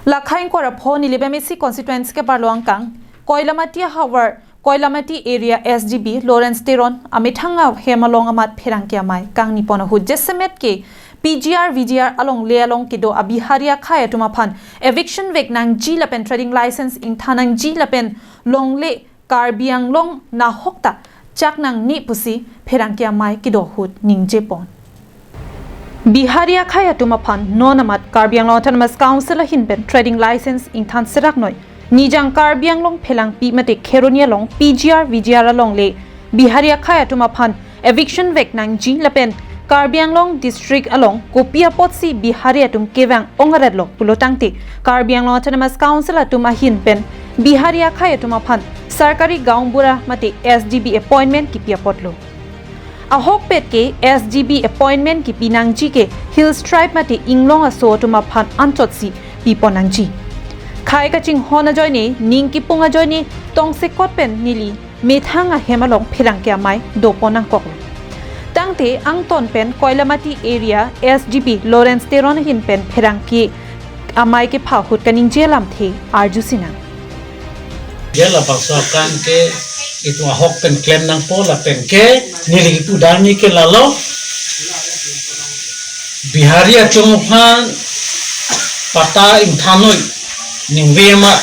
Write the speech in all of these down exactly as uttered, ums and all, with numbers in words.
Lakhai ingkoi ra pho Nilip M A C constituency kebarlo angkang Koilamati ahavar Koilamati area S G B Lawrence Teron amethang ahem along amat pherangke amei kangni pon ahut jasemet ke P G R V G R alongle along kedo a Bihari akhei atum aphan eviction vek nangji lapen trading license ingthan nangji lapen longle Karbi Anglong nahok ta chak nangne pusi pherangke amei kedo ahut ningje pon. Bihari akhei atum aphan non amat Karbi Anglong Autonomous Council ahin pen trading license ingthan serak noi. Nijang Karbi Anglong phelangpi mate Kheroni along P G R V G R alongle Bihari akhei atum aphan eviction vek nangji lapen Karbi Anglong district along kopi apotsi Bihari atum kevang ong aretlo pulo tangte Karbi Anglong Autonomous Council atum ahin pen Bihari akhei atum aphan sarkari gaonbura mate S G B appointment kipi apotlo. Ahokpet ke S G B appointment kipi nangji ke Hills Tribe mate inglong aso atum aphan anchotsi pipon nangji. Khei kachinghon ajoine, ning kipung ajoine, tongsekot pen neli methang ahem along pherangke amei dopon nangkoklo. Tangte angton pen Koilamati area S G B Lawrence Teron ahin pen pherangke amei kepha ahut kaningje alamthe arjusinang. Ya, labangso akam ke itum ahok pen klem nangpo lapen ke neli kipu dam ni ke lalo. Bihari atum aphan patta ingthan noi ningve ma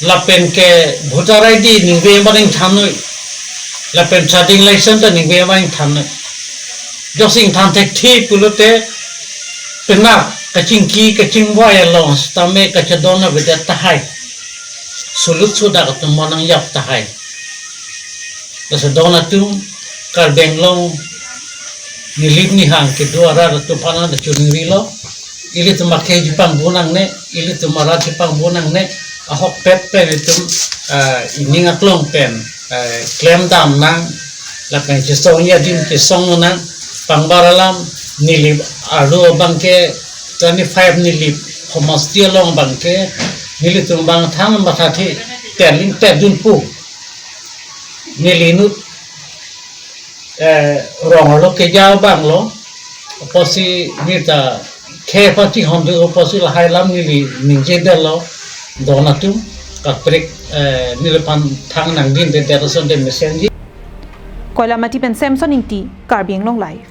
lapen ke voter I D ningve ma ingthan noi lapen trading license ta ningve ma ingthan noi. Jongsi ingthan thekthe pulote penap kachingki kachingvai along sitame kachedon avedet tahai. Sulut sudak atum mo nangjap tahai. Laso don atum Karbi Anglong Nilip Nihang kedo arat atum aphan ta chuning rilo. Ilitum akhei chepangbo nangne, ilitum arat chepangbo nangne, ahokpet pen itum, ah, ining aklong pen, eh, klem dam nang, lapen chesong ya adim chesong nang, pangbar alam Nilip arlo abang ke twenty-five Nilip homosti along abang ke, nelitum abang thang mathathe, teling tedun pu. Neli inut, eh, rong arlo keja abang lo, apotsi neta khei aphan chinghon do apotsi lahai alam neli ningje detlo, don atum kaprek, eh, neliphan thang nangdindedet ason de mesenji. Koilamati pen Samson Ingti, Karbi Anglong Live.